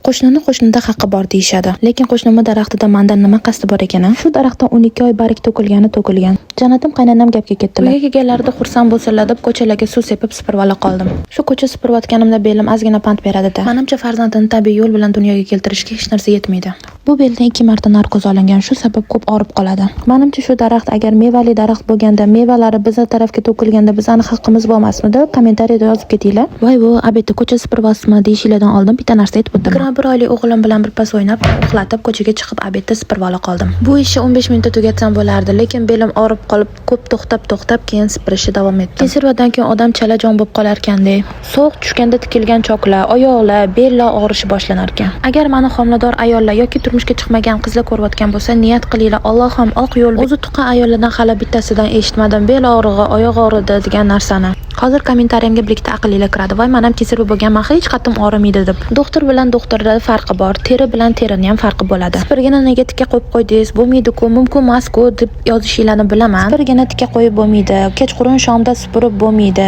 Qo'shnini qo'shnida haqqi bor deyishadi. Lekin qo'shnimni daraxtida mandan nima qasdi bor ekan, a? Shu daraxtdan 12 oy barg to'kilgani to'kilgan. Jannatim qaynonam gapga ketdilar. Uyga kelganlarida xursand bo'lsinlar deb ko'chalarga suv sepib supurib ola qoldim. Shu ko'cha supurayotganimda belim ozgina pand beradi-da. Manimcha, farzandini tabiiy yo'l bilan dunyoga keltirishga hech narsa yetmaydi. Bu beldan ikki marta narkoz olingan, shu sabab ko'p og'rib qoladi. Manimcha, shu daraxt agar mevali daraxt bo'lganda, mevalari bizni tarafga to'kilganda bizani haqqimiz bo'lmasmidi? Kommentariyada yozib ketinglar. Voy vo, обед da ko'cha supuryapsizmi deyishinglardan oldin bitta narsa aytib o'taman. 21 oylik o'g'lim bilan birpas o'ynab, uxlatib, ko'chaga chiqib обед da supurib ola qoldim. Bu ishni 15 minutda tugatsam bo'lardi, lekin belim og'rib qolib, ko'p to'xtab-to'xtab keyin supurishni davom etdim. Keservadan keyin odam chalajon bo'lib qolarkan-de. Sovuq tushganda tikilgan choklar, oyoqlar, bellar og'rishi boshlanar ekan. Agar mani homilador ayollar yoki turmushga chiqmagan qizlar ko'rayotgan bo'lsa, niyat qilinglar, Alloh ham oq yo'l. O'zi tuqqan ayollardan hali bittasidan eshitmadim bel og'rig'i, oyoq og'ridi degan narsani. Hozir kommentariyamga bir ikkita aqllilar kiradi. Voy, man ham kesarva bo'lganman, hech qattim og'rimaydi deb. Doktor bilan doktorda farqi bor, teri bilan terini ham farqi bo'ladi. Supurgini nega tikka qo'yib qo'ydingiz, bo'lmaydi-ku, mumkin emas-ku deb yozishinglarni bilaman. Supurgini tikka qo'yib bo'lmaydi, kechqurun shomda supurib bo'lmaydi,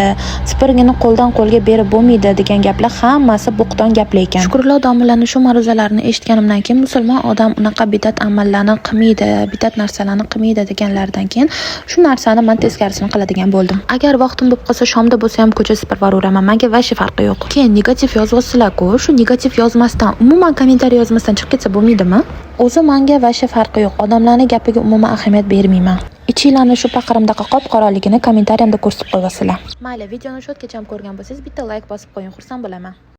supurgini qo'ldan qo'lga berib bo'lmaydi degan gaplar hammasi bo'xton gaplar ekan. Shukrullo domlalarni shu ma'ruzalarini eshitganimdan keyin, musulmon odam unaqa bidat amallarni qilmaydi, bidat narsalarni qilmaydi deganlaridan keyin shu narsani man teskarisini qiladigan bo'ldim. Agar vaqtim bo'lib qolsa, shomda bo'lsa ham ko'cha supurib yuboraveraman. Menga вообще farqi yo'q. Keyin negativ yozyapsizlar-ku, shu negativ yozmasdan, umuman kommentariy yozmasdan chiqib ketsa bo'lmaydimi? O'zi menga вообще farqi yo'q. Odamlarning gapiga umuman ahamiyat bermayman. Ichinglarni shu paqirimdaqa qop-qoraligini kommentariyamda ko'rsatib qo'yasizlar. Mayli, videoni shu yergacha ko'rgan bo'lsangiz, bitta layk bosib qo'ying, xursand bo'laman.